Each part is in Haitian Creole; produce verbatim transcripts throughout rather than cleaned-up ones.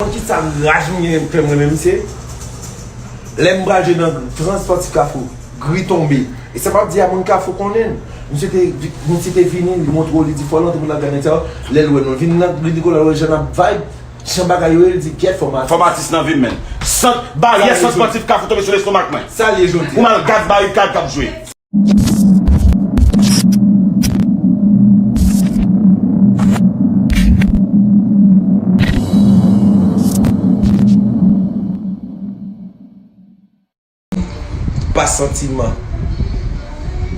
Konn kisa raj m gen fè m renmen misye? Lè m pral jwe nan Trans Spòtif Kafou, Gri tonbe. E sa m ap di a, moun Kafou konnen l. Misye te, misye te vini, li montre w, li di fò l antre pou l al gade nèg sa yo. Lè l wè nou vin nan Gri Nikola, l wè jan n ap vibe, jan bagay yo ye, li di, "Gyèt, fò m atis." Fò m atis nan vi m, menn. Sant, baryè Sant Spòtif Kafou tonbe sou lestomak mwen. Sa l ye jodi a. Pou m al gad barikad k ap jwe. Pa santiman.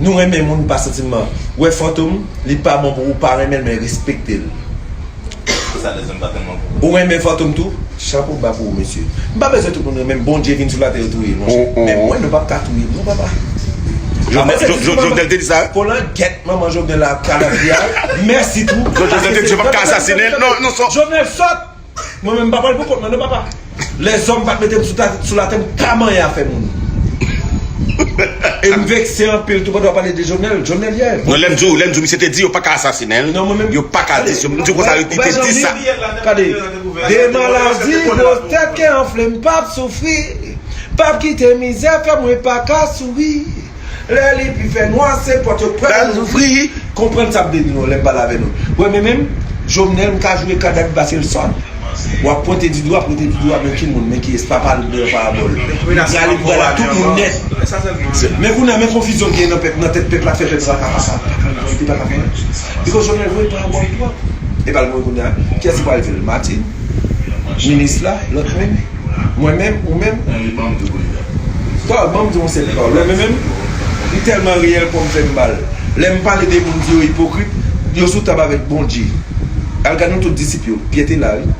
Nou renmen moun pa santiman. Wè Fantom, li pa bon pou ou pa renmen l, men respekte l. Sa lèzòm pa tèlman bon. Ou renmen Fantom tou? Chapo ba pou ou, mesye. M pa bezwen tout moun renmen m. Bondye vin sou latè, yo touye l, monchè. Men mwen, nou p ap ka touye m, non, papa. Jovenel te di sa. Kolan, gyèt manman Jovenel la, Kalavia. Mèsi tou. Jovenel te di, yo p ap ka asasinen l. Non, non, sòt. Jovenel, sòt! Mwen menm, m pa pral pou kont mwen, non, papa. Lèzòm pa t mete m sou ta-, sou latè, m pa manyen afè moun. E m vekse anpil tou pandan w ap pale de Jovenel. Jovenel, yè. Non, lè m di w, lè m di w, misye te di, yo pa ka asasinen l, yo pa ka di, m di w konsa, li te di sa. Gade, de maladi, gwo tèt, kè anfle, m p ap soufri. P ap kite mizè fè mwen pa ka souri. Lè li pi fè nwa, se pòt yo pral louvri. Konprann sa m vle di nou lè m pale avè nou. Wè, men menm, Jovenel, m ka joure kadad pase l sòt. W ap pwente di dwa, pwente di dwa, men ki moun, men kiyès, pa pale de parabòl. Li prale, li prale tout moun nèt. Men kounye a, men konfizyon ki gen nan pèp, nan tèt pèp la, fè pèp la pa ka, pa ka, pa ka fè. Because Jovenel voye parabòl twòp. E pa l mwen kounye a, kiyès ki pral di l? Martine? Minis la? Lòt moun? Mwen menm? Ou menm? Tò, ban m di yon sèl pawòl. Wè, men menm, li tèlman reyèl kò m fè m mal. Lè m pale de moun di yo ipokrit, yo sou tab avèk Bondye. Al gad nou tout disip yo. Pyè te la, wi.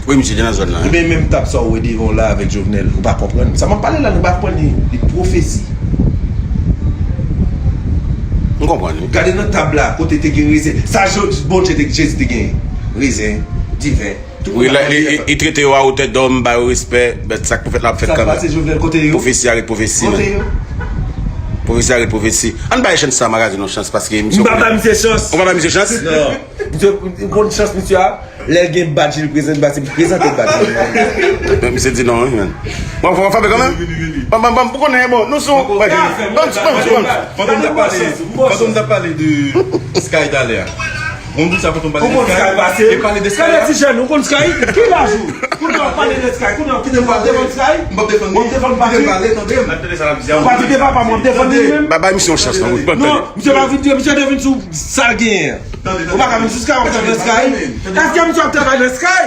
Wi, misye te nan zòn nan, wi. Ebyen, menm tab sa w wè devan w la avèk Jovenel, ou pa konprann. Sa m ap pale la, nou pa konprann li, li pwofesi. M konprann, wi. Gade nan tab la, kote te gen rezen. Sa Jo-, Bondye te, Jezi te gen. Rezen, diven. Wi, li, li, li trete yo a wotè dòm, ba yo respè, men sa k pwofèt la ap fèt kanmenm. Sa k pase Jovenel, kote yo? Pwofesi a ret pwofesi, men. Kote yo? Pwofesi a ret pwofesi. Ann bay chans sa, Magazine, yon chans, paske misye. M pa bay misye chans. Ou pa bay misye chans? Non. Misye, ou konn chans misye a? Lè l gen badj, li prezante badj, li prezante badj. Men misye di non, wi, men. Bon, fò w frape kanmenm. Vini, vini, vini. Ban m, ban m, ban m, ou konnen, bon, nou sou. Ban m, ban m, ban m. Fantom t ap pale, Fantom t ap pale de Sky talè a. Ou konn sa Fantom pale de Sky? Ou konn Sky pase? E pale de Sky la. Gade ti jèn, ou konn Sky? Ki laj ou? Kounye a w pale de Sky, kounye a w kite m pale devan Sky? M p ap defann li. W ap defann Patrick? Kite m pale, tande m. Ou pa kite papa m, w ap defann li menm? Ba, bay misye yon chans, non, wi. Non, misye pa vin, misye te vin sou sa l genyen. Ou pa ka vin sou Sky, w ap travay nan Sky. Èske misye ap travay nan Sky?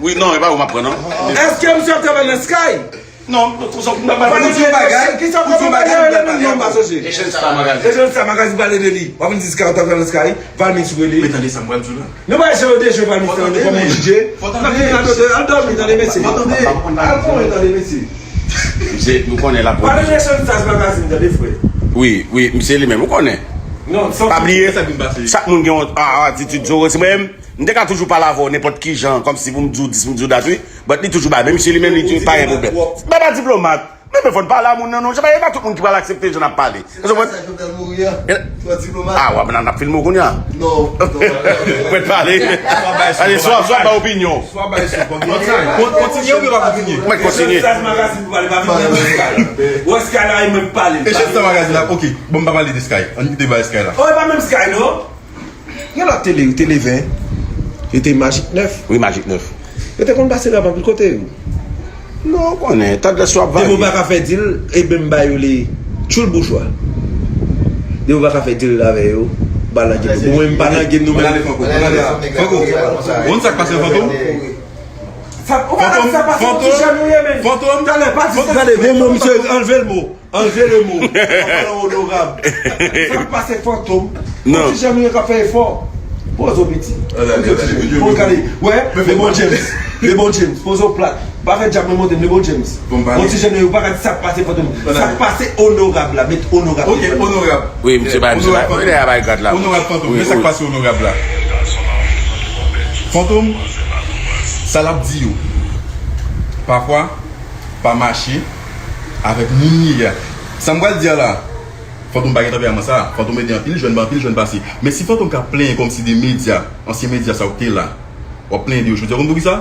Wi, non, e pa ou m ap pran, non. Èske misye ap travay nan Sky? Non, pou sa, pou m ap pale de yon bagay, pou yon bagay, pou m ap pale, non, m pa sonje. Echanj sa Magazine. Echanj sa Magazine pale de li. W ap vin di Sky, w ap travay nan Sky, Valmix ou rele. Men tande sa m pral di w la. Nou pa jan yo te jwe Valmix nan, nou pa moun jije. Fò tande. Al dòmi, tande mesye. Fò tande. Al kouche, tande mesye. Misye, nou konnen la. Pale de Echanj sa Magazine, tande frè. Wi, wi, misye li menm, ou konnen. Non, pa bliye, chak moun gen yon, a, a, atitid, se mwen menm. M te ka toujou pale avè w nenpòt ki jan, kòmsi pou m di w dis, pou m di w dat, wi. But li toujou bay. Men misye li menm, li di pa gen pwoblèm. Mwen pa diplomat. Men, men fò n pale a moun nan, non. Se pa, e pa tout moun ki pral aksepte jan n ap pale. Ou konprann? Sa Jovenel mouri a. Twa diplomat. A, w ap, n ap filme w kounye a. Non, non. Mwen pale. Ale, swa, swa bay opinyon. Swa bay sou kontinye. Kontinye oubyen pa kontinye? Mwen kontinye. Sa Magazine pou pale, pa vin nan Sky. Ou wè Sky la, e mwen k pale. Echanj sa Magazine la, ok. Bon, m pa pale de Sky. Ann kite bay Sky la. Oh, e pa menm Sky, non. Gen lòt tele, wi, Tele ven. Yo te Magic nèf. Wi, Magic nèf. Yo te konn pase rap anpil kote, wi. Non, ou konnen, tandans yo ap varye. Depi w pa ka fè deal, e ben m ba yo li tchoul bouch ou a. Depi w pa ka fè deal avè yo, ba nan game. Bon, mwen m pa nan game nou menm. Franco, Franco, ou konn sa k pase Fantom? Sa, ou pa ka di sa pase yon ti jèn ou ye, men. Fantom, talè, pa di sa. Gade, bon, bon, misye, anlve l mo. Anlve le mo. Papa onorab. Sa k pase Fantom? Non. Ti jèn nou ye k ap fè efò. Poze w piti. Poze w piti. Poze w gade. Wè, LeBron James. LeBron James. Poze w plat. Pa fè djab mwen monte m, LeBron James. Bon, ti jèn nou ye, ou pa ka di sa k pase Fantom. Sa k pase onorab la, met onorab. Ok, onorab. Wi, misye bay, misye bay. Onorab Fantom. Men sa k pase onorab la. Fantom, sa l ap di yo. Pafwa, pa mache avèk moun li ye a. Sa m pral di a la, Fantom pa gen tanperaman sa. Fantom ede anpil jèn, anpil jèn pase. Men si Fantom ka plenyen kòmsi de medya, ansyen medya sa yo ki te la, w ap plenyen de yo jodi a. Ou konn poukisa?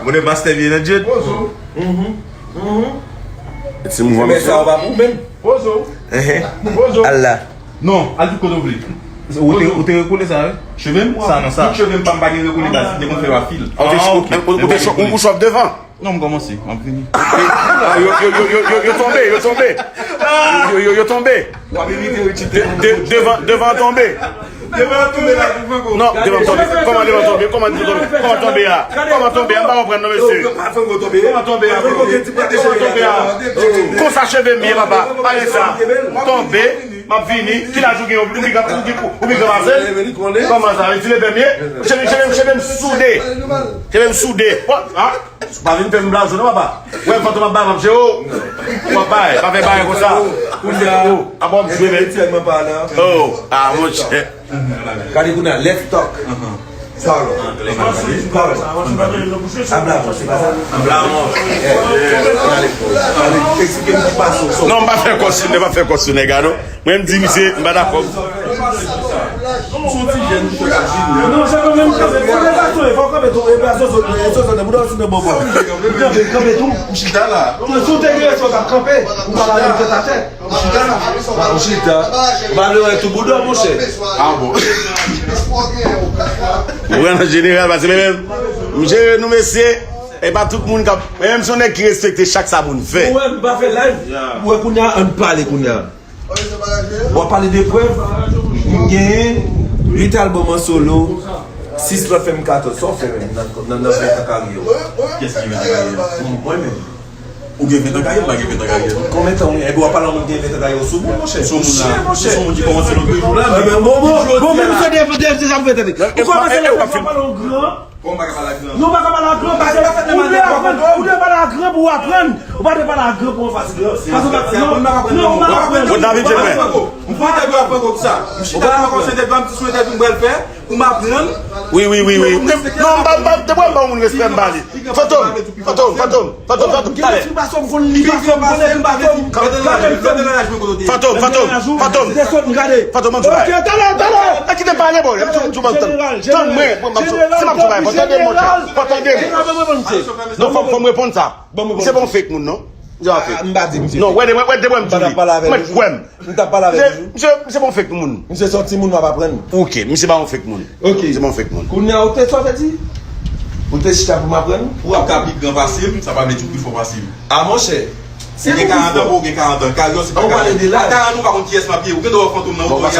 Mwen de master vye nan djed. Ti mouvman men sa w pa pou menm. Ehe. Al la. Non, al tout kote w vle. Ou te, ou te rekoule sa, wi? Cheve m? Sa, non, sa. Tout cheve m pa m pa gen rekoule baz, m te konn fè yo a fil. Ou te- ou- ou- ou te- ou- ou chòf devan. Non, m kòmanse, m ap vini. Ah, yo, yo, yo, yo, yo, yo tonbe, yo tonbe. Yo, yo, yo tonbe. De- de- devan, devan tonbe. Devan tonbe la, devan tonbe. Non, devan tonbe. Kòman devan tonbe? Kòman devan tonbe? Kòman tonbe a? Kòman tonbe a? M pa konprann non, mesye. Kòman tonbe a? Kòman tonbe a? Konsa cheve m ye, papa. Pa gen sa. Tonbe. M ap vini, ki laj ou gen, ou pi gran, ou pi, ou pi gran pase m? Kòman sa, li ti lepè m ye? Cheve, cheve, cheve m soude. Cheve m soude. Bon, ah? Pa vin fè m blazo non, papa. Wè, fantom ap bay, m ap jere w. W ap bay, pa fè bagay konsa. Kounye a, oh, ah bon, m jwe, men. Oh, ah, monchè. Gade kounye a, let's talk. Sa w la? Sa w la? Ablamon, se pa sa? Ablamon. Eksplike m ki pase w. Non, m pa fè kòsyon, m pa fè kòsyon, nèg la, non. Mwen, m di misye, m pa dakò. Non, se pa menm kanpe. Fò w kanpe tou. E pa zozo, e zozo, bouda w sou de bòbò. Kanpe, kanpe tou. M chita la. Si w te gen respè, w t ap kanpe. Ou pa la menm tèt atè. Ou chita la. Ou chita. Ou pa vle wè tou bouda, monchè. Ah bon. Ou wè nan jeneral, paske men menm, m jere nou, mesye. E pa tout moun k ap, men menm si yon nèg ki respekte chak sa moun fè. Ou wè, m pa fè live. Ou wè kounye a, ann pale kounye a. W ap pale de prèv, m genyen uit albòm an solo, sis lòt fè m katòz. Sa w fè menm nan, nan, nan ven an karyè w? Kiyès ki ven an karyè? Mwen menm. Ou gen ven an karyè, m pa gen ven an karyè, non. Konbyen tan w gen? Epi w ap pale yon moun ki gen ven an karyè sou moun, monchè. Sou moun la. Monchè, monchè. Sou moun ki kòmanse nan tou jou la. Bon, bon, bon, bon, men misye de, de, de, de, sa m fè tande. Ou kòmanse nan ven an, w ap pale yon gran. Kòman m pa ka pale ak gran? Non, w pa ka pale ak gran, paske ou dwe aprann, ou dwe pale ak gran pou w aprann. Ou pa dwe pale ak gran pou w anfas gran. Paske w pa, non, non, ou pa ka aprann. Bon, David, je mwen. M fè entèvyou ak Franco pou sa. M chita la, m ap konsa entèvyou, m ti sou entèvyou m pral fè, pou m aprann. Wi, wi, wi, wi. Non, m pa, m pa, depi m ba yon moun respè, m ba li. Fantom, fantom, fantom, fantom, fantom, talè. Fantom, fantom, fantom. Fantom, fantom, fantom. Gade. Fantom, an tou bagay. Kite m pale, bò. Tann mwen, mwen, mwen, si m ap tou bagay, fò tande m, monchè. Fò tande m. Non, fò, fò m reponn sa. Misye pa yon fake moun, non. Misye pa fake. M pa di misye. Non, wè, wè, wè, de mwen m di li. Mwen kwè m. M t ap pale avè l toujou. Misye, misye pa yon fake moun. Misye se yon timoun, m ap aprann. Ok, misye pa yon fake moun. Ok. Misye pa yon fake moun. Kounye a, ou te, sa w te di? Ou te chita pou m aprann? Ou ap ka pi gran pase m, sa pa vle di ou pi fò pase m. A, monchè. Ou gen karant an, ou gen karant an. Karyè se pa karant. Ou pale de laj. A karant an, ou pa konn kiyès m ap ye. Ou gen dwa wè fantom nan oto a la, a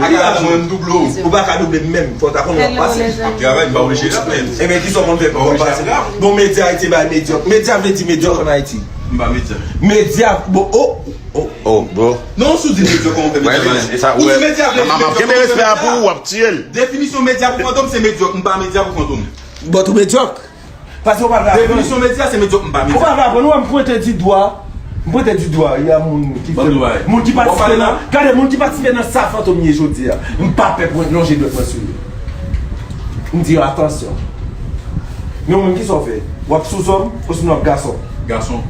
karant an, mwen, m double w. Ou pa ka double m menm. Fò w ta konn w ap pase. M ap travay, m pa oblije rap, men. Ebyen, kisa w konn fè pou w pase? Bon, medya Ayiti bay medyòk. Medya vle di medyòk ann Ayiti. M pa medya. Medya, bon, oh, oh, oh, bro. Non, si w di medyòk, kòman w fè medya bay? Ou di medya vle di medyòk, kòman w fè medya? M ap kenbe respè a pou ou, w ap tiye l. Definisyon medya pou fantom, se medyòk. M pa medya pou fantom. But ou medyòk. Paske ou pa vle aprann. Definisyon medya, se medyòk, m pa medya. Ou pa vle aprann, ou wè m pwente di dwa. M pwente di dwa, y a moun ki fè, moun ki patisipe nan, gade, moun ki patisipe nan sa fantom ye jodi a. M pa pè pwente lonje dwèt mwen sou yo. M di yo, atansyon. Men ou menm, kisa w fè? W ap sou zòm, osnon w ap gason? Gason.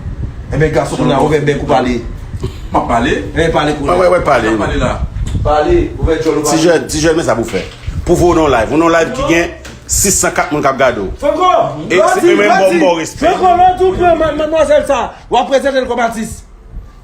Ebyen, gason, kounye a, ouvè bèk ou pale. M ap pale. Ebyen, pale kounye a. Wè, wè, pale. M ap pale la. Pale, ouvè djòl ou pale. Ti jèn, ti jèn, men sa pou fè. Pou voye w nan live. Ou nan live ki gen sis san kat moun k ap gade w. Franco, e se mwen menm, bon, bon respè. Franco, lè w tou pran madmwazèl sa, w ap prezante l kòm atis.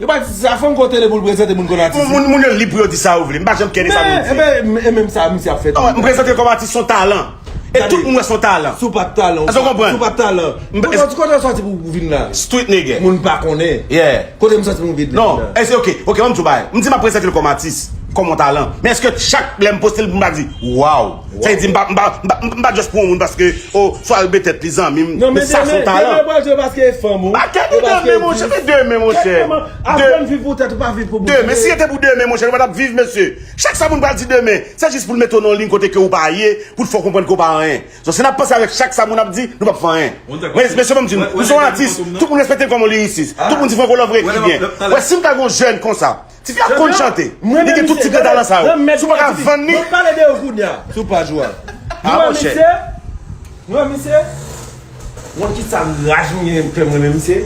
Yo pa di sa, Franco te le pou l prezante moun kòm atis. Moun, moun yo lib pou yo di sa yo vle. M pa janm kè de sa moun di. Men, e menm sa misye ap fè. Non, m prezante l kòm atis, se yon talan. E tout moun wè se yon talan. Si w pa t talan, si w pa t talan. Kote w soti pou w vin la? Street nigga. Moun pa konnen. Yeah. Kote m soti pou m vin la? Non, e se ok. Ok, ban m di w bagay. M di m ap prezante l kòm atis, kòm yon talan. Men èske chak lè m poste l, m pa di, waw. Sa vle di m pa, m pa, m pa, m pa just pran yon moun paske, oh, swa l bètèt li zanmi m. Men sa se yon talan. Yo pral jwe paske e fanm ou. Pa kè nou demen, monchè, men demen, monchè. Aprann viv pou tèt ou, pa viv pou moun. Demen, si se te pou demen, monchè, nou pa t ap viv, mesye. Chak sa moun pral di demen, se jis pou l mete w nan yon liy kote ke ou pa ye, pou l fè w konprann ke ou pa anyen. So, si n ap panse avèk chak sa moun ap di, nou p ap fè anyen. Mesye, ban m di nou, nou se yon atis, tout moun respekte m kòm yon lirisis. Tout moun di Franco Love ekri byen. Wè, si m ta gen yon jèn konsa, tifi a konn chante. Li gen tout tip de talan sa yo. Si w pa ka vann li. Mwen pale de yo kounye a, sou paj ou a. Ah, monchè. Nou wè misye? Ou konn kisa raj mwen gen fè mwen menm, misye?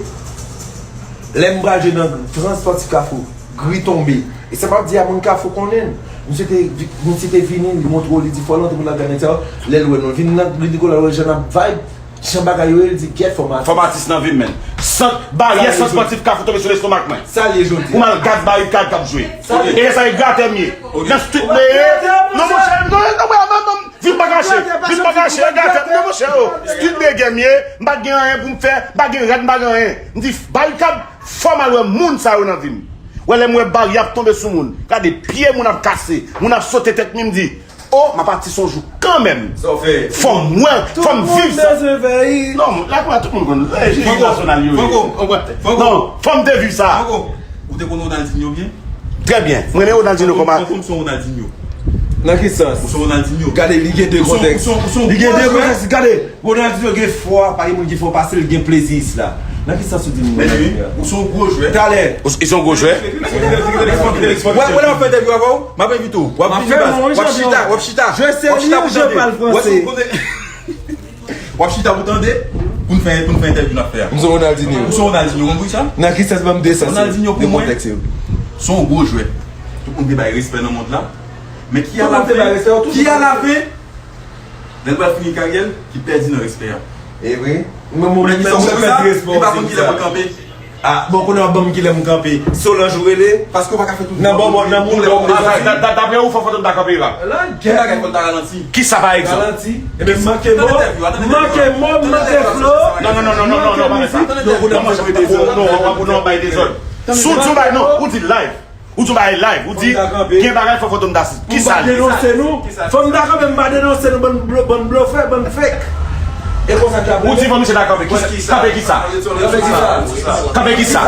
Lè m pral jwe nan Gran Spòtif Kafou, Gri tonbe. E sa m ap di a, moun Kafou konnen l. Misye te, misye te vini, li montre w, li di fò l antre pou l al gade nèg sa yo. Lè l wè nou vin nan, li di, lè l wè jan n ap vibe. Jan bagay yo ye, l di, "Gèt fò m atis." Fò m atis nan vi m, men. Sant, baryè Sant Spòtif Kafou tonbe sou lestomak mwen. Sa l ye jodi a? Pou m al gad barikad k ap jwe. Sa l ye? E lè sa e gratè m ye. Nan street m ye. Non, monchè, non, non, non, non, non. Vin pa kache, vin pa kache, gratè m, non, monchè, oh. Street nigga m ye, m pa gen anyen pou m fè, m pa gen rad, m pa gen anyen. M di, barikad, fò m al wè moun sa yo nan vi m. Wè lè m wè baryè ap tonbe sou moun. Gade pye moun ap kase, moun ap sote tèt mi, m di, oh, m ap atis yon jou kanmenm. Sa w fè? Fò m wè, fò m viv sa. Tout moun bezwen fè, wi. Non, la, tout moun konn. Eh, jis nasyonal yo ye. Franco, Franco, Franco. Non, fò m te viv sa. Franco, ou te konn Ronaldinho byen? Trè byen. Mwen renmen Ronaldinho kòm a. Ou se yon Ronaldinho. Nan ki sans? Ou se yon Ronaldinho. Gade, li gen de kontèks. Li gen de kontèks. Gade, Ronaldinho gen fò, pa gen moun ki fò pase l, gen plezi isla. Nan ki sans ou di m Ronaldinho? Ou se yon gwo jwè. Talè. Ou se yon gwo jwè. Wè, wè, lè m ap fè entèvyou avè w, m ap envite w. W ap vini baz. W ap chita, w ap chita. W ap chita pou tande. Wè, se yon kote. W ap chita pou tande, pou n fè, pou n fè entèvyou n ap fè a. M se Ronaldinho. Ou se Ronaldinho, ou konprann sa? Nan ki sans? Ban m de sans yo, de kontèks yo. Ronaldinho pou mwen, se yon gwo jwè. Tout moun te bay respè nan mond la. Men ki alafen, ki alafen, lè l pral fini karyè l, ki pèdi nan respè a. E vre. Mwen, mwen, mwen, mwen, mwen pèdi respè. Li pa konn kilè pou l kanpe. Ah, bon, kounye a w ap ban m kilè m kanpe. Solange ou rele? Paske w pa ka fè tout. Nan bon, bon, nan moun, bon, ah, da-, da-, daprè ou, fò Fantom ta kanpe la. Ki bagay fò l ta ralanti? Kisa, pa egzanp? Ralanti. Ebyen, manke mo, manke mo, manke flo. Non, non, non, non, non, non, non, pa fè sa. Non, non, non, non, bay dezòd. Si w di yon bagay, non, ou di l live. Ou di yon bagay live, ou di, gen bagay fò Fantom ta si. Kisa l ye? M pa denonse nou. Fanm ta kanpe, m pa denonse nou, bann blo-, bann blofè, bann fake. E konsa k ap rete. Ou di fò misye ta kanpe, kisa? Kanpe kisa? Kanpe kisa? Kanpe kisa?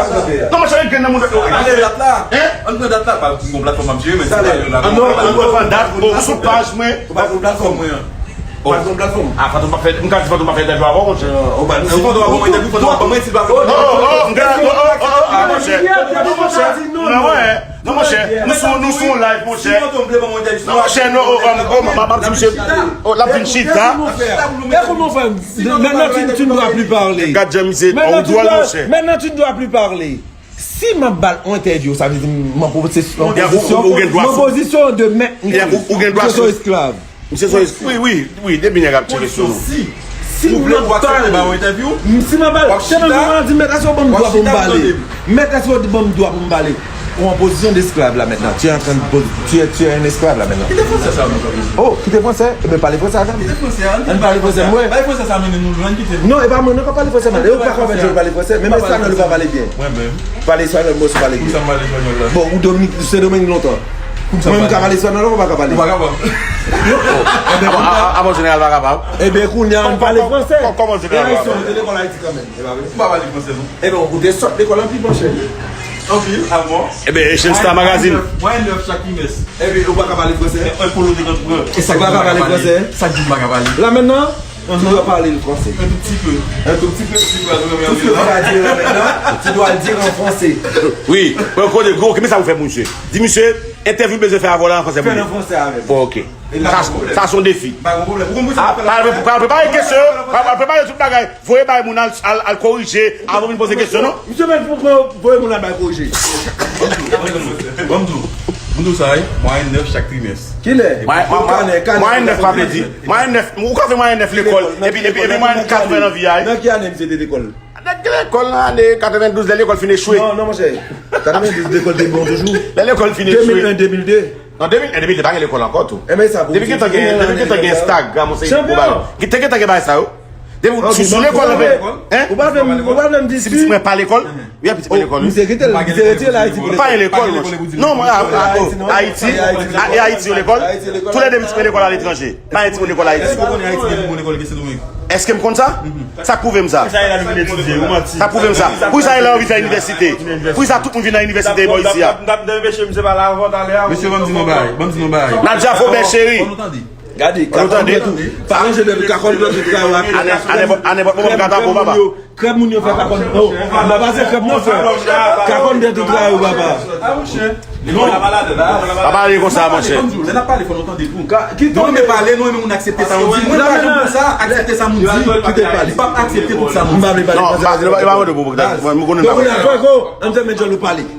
Non, monchè, ret grenn nan moun. Ann pran dat la. Hein? Ann pran dat la, pa m gon platfòm m ap jere, men se pa yo la. Non, ann pran dat, bon, ou sou paj mwen. Ou pa gon platfòm mwen an. Ou pa gon platfòm. Ah, Fantom pa fè, m ka di Fantom pa fè entèvyou avè w, monchè. Ou pa, si Fantom ap ban mwen entèvyw, Fantom ap ban mwen, si l pa ban mwen. Oh, oh, oh, oh, ah, monchè. Non, monchè. Non, monchè. Non, monchè, nou sou, nou sou yon live, monchè. Non, monchè, non, oh, oh, oh, m ap di misye, oh, l ap vin chita. Écoute, mon frère, maintenant tu, tu ne dois plus parler. Gad jan misye, oh, dwòl, monchè. Maintenant tu ne dois plus parler. Si m ap ba l yon entèvyou, sa vle di m an pozisyon, m an pozisyon de mèt, misye se yon esklav. Misye se yon, wi, wi, wi, depi nèg ap tire sou nou. Si m ap pale, si m ap pale, se menm jan w di, mèt, èske w ban m dwa pou m pale? Mèt, èske w ban m dwa pou m pale? Ou an pozisyon de esklav la mentnan. Tu es en train de poz-, tu es, tu es un esclave la mentnan. Kite fransè sa, mon frè. Oh, kite fransè? Ebyen, pale fransè avè m. Kite fransè a. Ann pale fransè, mwen. Pale fransè sa mennen nou lwen, kite nou. Non, e pa mwen non k ap pale fransè, man. E ou pa ka fè djòl pale fransè. Menm espanyòl ou pa pale byen. Mwen menm. Pale espanyòl, mwen osi pale byen. Kòman sa m pale espanyòl la? Bon, ou Dominik, Sendomeng lontan. Mwen, m ka pale espanyòl, ou pa ka pale? Ou pa kapab. Avan jeneral pa kapab. Ebyen, kounye a, ann pale fransè. Kòman jeneral pa kapab? Ou te lekòl Ayiti kanmenm, e pa vre? M pa pale fransè, non. Ebyen, ou te sot lekòl anpil, monchè. Anpil, a bon? Ebyen, Echange Star Magazine. Mwen nèf chak trimès. Ebyen, ou pa ka pale fransè? E, e, polo te konn pran. E sa k pa ka pale fransè? Sa k di m pa ka pale? La mentnan, tu dois parler le français. Un tout petit peu. Un tout petit peu. Tout ce que tu vas dire là maintenant, tu dois le dire en français. Wi, mwen konnen gwo, men sa ou fè pou misye. Di misye, entèvyou bezwen fè avè w la an fransè pou li. Fè l an fransè avè m. Bon, ok. Sa, sa se yon defi. Pa gen pwoblèm. Ou konn pou sa. Pral prepare kesyon, pral prepare tout bagay. Voye bay moun al, al, al korije avan w vin poze kesyon, non? Misye mèt pou voye moun al bay korije. Ban m di w, ban m di w sa, wi. Mwayèn nèf chak trimès. Kilè? Mwayèn nèf pa vle di. Mwayèn nèf, ou ka fè mwayèn nèf lekòl, epi, epi, epi mwayèn kat ou fè nan vi a, wi. Nan ki ane misye te lekòl? Nèg te lekòl nan ane katrevendouz, lè lekòl fin echwe. Non, non, monchè. Katrevendouz, lekòl te bon toujou. Lè lekòl fin echwe. De mil en, de mil de. An de mil, an de mil de pa gen lekòl ankò tou. Depi gentan gen, depi gentan gen Instagram, yon seri de gwo bagay. Te gentan gen bagay sa yo. Depi ou sou, sou lekòl, hein? Ou pa vle m, ou pa vle m di si pitit mwen pa lekòl? Wi, pitit mwen lekòl, wi. Misye kite l, misye retire l Ayiti pou lekòl. Pa gen lekòl, monchè. Non, mwen, a, a, Ayiti, a, e Ayiti yo lekòl? Tou lè de pitit mwen lekòl aletranje. Pa gen timoun lekòl Ayiti. Èske w konnen Ayiti gen pi bon lekòl ke Sendomeng? Èske m konn sa? Sa k pwouve m sa? Poukisa e la nou vin etidye, ou manti. Sa k pwouve m sa? Poukisa e la anvi fè inivèsite? Poukisa tout moun vin nan inivèsite bò isi a? M t ap, m t ap anpeche misye pale avan talè a. Mesye, ban m di nou bagay, ban m di nou bagay. Nadja Faubert, cheri. Ban nou tande. Gade, kakòn dèt ou. Pa ranje dèt ou, kakòn dèt ou travay ak. A nenpòt, a nenpòt moman, m ka tape w, papa. Krèb moun yo fè kakòn. Oh, m pa pase krèb non, frè. Kakòn dèt ou travay, papa. Pa pale konsa, monchè. Lè n ap pale, fò nou tande tou. Nou renmen pale, nou renmen moun aksepte sa moun di. Mwen pa janm konsa, aksepte sa moun di. Kite l pale. M p ap aksepte tout sa moun di. M pa vle pale. Non, pa, e pa mande pou, pou, mwen konnen. Donk, kounye a, Franco, ann fèmen djòl ou pale.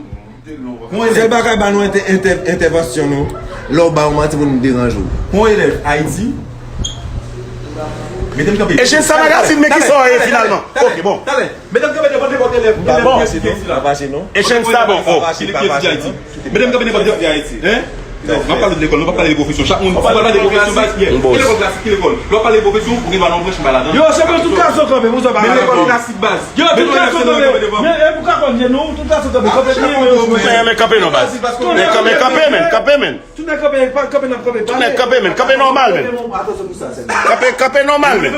Sèl bagay, ba nou entè-, entè-, entèvansyon nou. Lè w ba yon manti pou nou deranje w. Pou yon elèv Ayiti, mete m kanpe. Echange Star Magazine, men kisa w ye finalman? Ok, bon. Talè, mete m kanpe devan nenpòt elèv, elèv inivèsite isi la. Pa fache non. Echange Star, bon, oh. Ki lekòl etidye Ayiti? Mete m kanpe nenpòt elèv Ayiti. Hein? Non, m ap pale de lekòl, nou pa pale de pwofesyon. Chak moun, si w pral pale de pwofesyon, baz, ki lekòl klasik, ki lekòl? Lè w pale pwofesyon, ou gen dwa nan yon branch, m pa ladan. Yo, chonfè, tout gason kanpe, pou sa pa. Men lekòl klasik, baz. Yo, tout gason kanpe. Men, e pou ka konn je nou, tout gason kanpe. Kanpe, men, men, men kanpe non, baz. Men kanpe, men, kanpe, men. Tout nèg kanpe, pa, kanpe, n ap kanpe, tout nèg kanpe, men. Kanpe nòmal, men. Kanpe, kanpe nòmal, men.